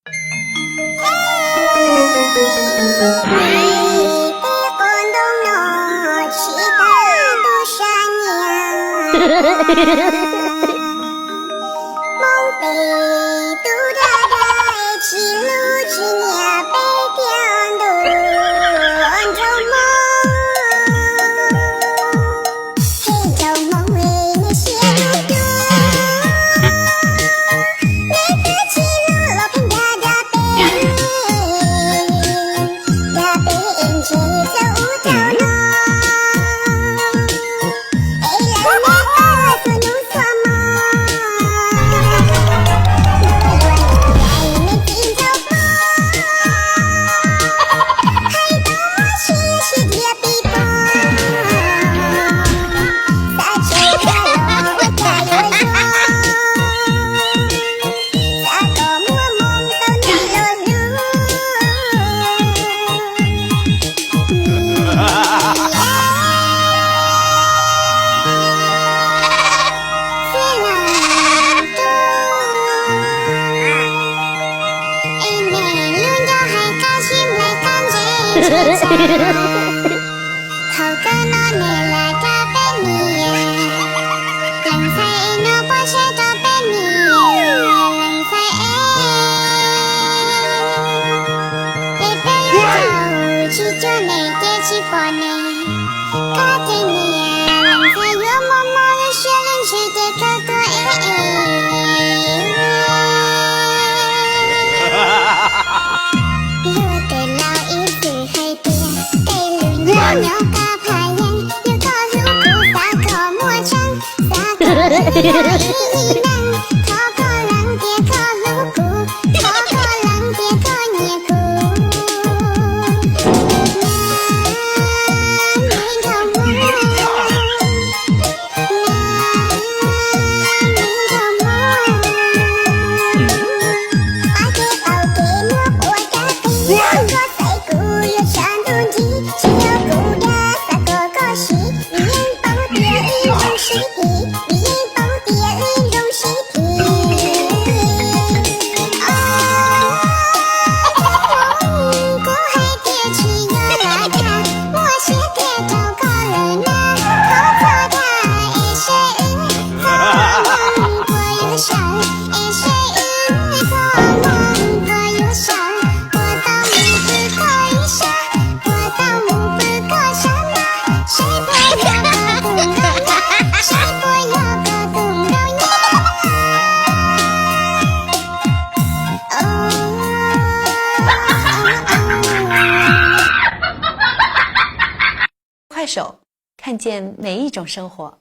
Peb qhov ntoo no tsis tau tus sab nyiam. Hmoob peb tus dag dag tsis hlub tsis nyiam peb tiag ntuj nraug Hmoob. Hej nraug Hmoob, neb siab hlub dua, neb twb tsis hlub los pheej dag dag peb, dag peb es ntshe txog ub thaum no. Es lawv neb tau txhua hnub txhua hmo, luag luag ncaim ncaim me txiv nraug Hmoob, hais tau muaj siab sib dhia pib pog, xav tso los ua cas yuav zoo, xav kom muaj hmoo tau neb luag hlub. Thaum kawg no neb lam rau peb niam, leej ntxhais es no puas saib rau peb niam leej ntxhais es, es peb yuav tau tsis cuag neb ces tsis pom neb. Koj ces niam leej ntxhais yuav muaj mob lub siab lub ntsws ces kawg tuag ev ev. Luag tej laus ib txwm hais tias tej lus nyob nyob qab phaj yeeb, yog koj hlub kuv xav kom muaj tseeb, xav kom ib ib neeg, thov koj lees tias koj hlub kuv, thov koj lees tias koj nyiam kuv. Neb nraug Hmoob, neb nraug Hmoob, ob tug tau kev muab quav dab qis, koj xaiv kuv yuav tshav ntuj nrig, tsis yog kuv dag xav kom koj siv, vim yeej paub tias wb zoo sib phim, vim yeej paub tias wb zoo sib phim. Kuv hais tias tsis yog lam dag, muaj siab tiag rau koj lawm na, thov txhob dag es seb wb txoj hmoo puas yuav sawv, es seb wb txoj hmoo puas yuav sawv, puas tau mus pw koj ib sab, puas tau mus pw koj sab na, seb puas yog koj tus nkauj nyab, seb puas yog koj tus nkauj nyab. 快手，看见每一种生活。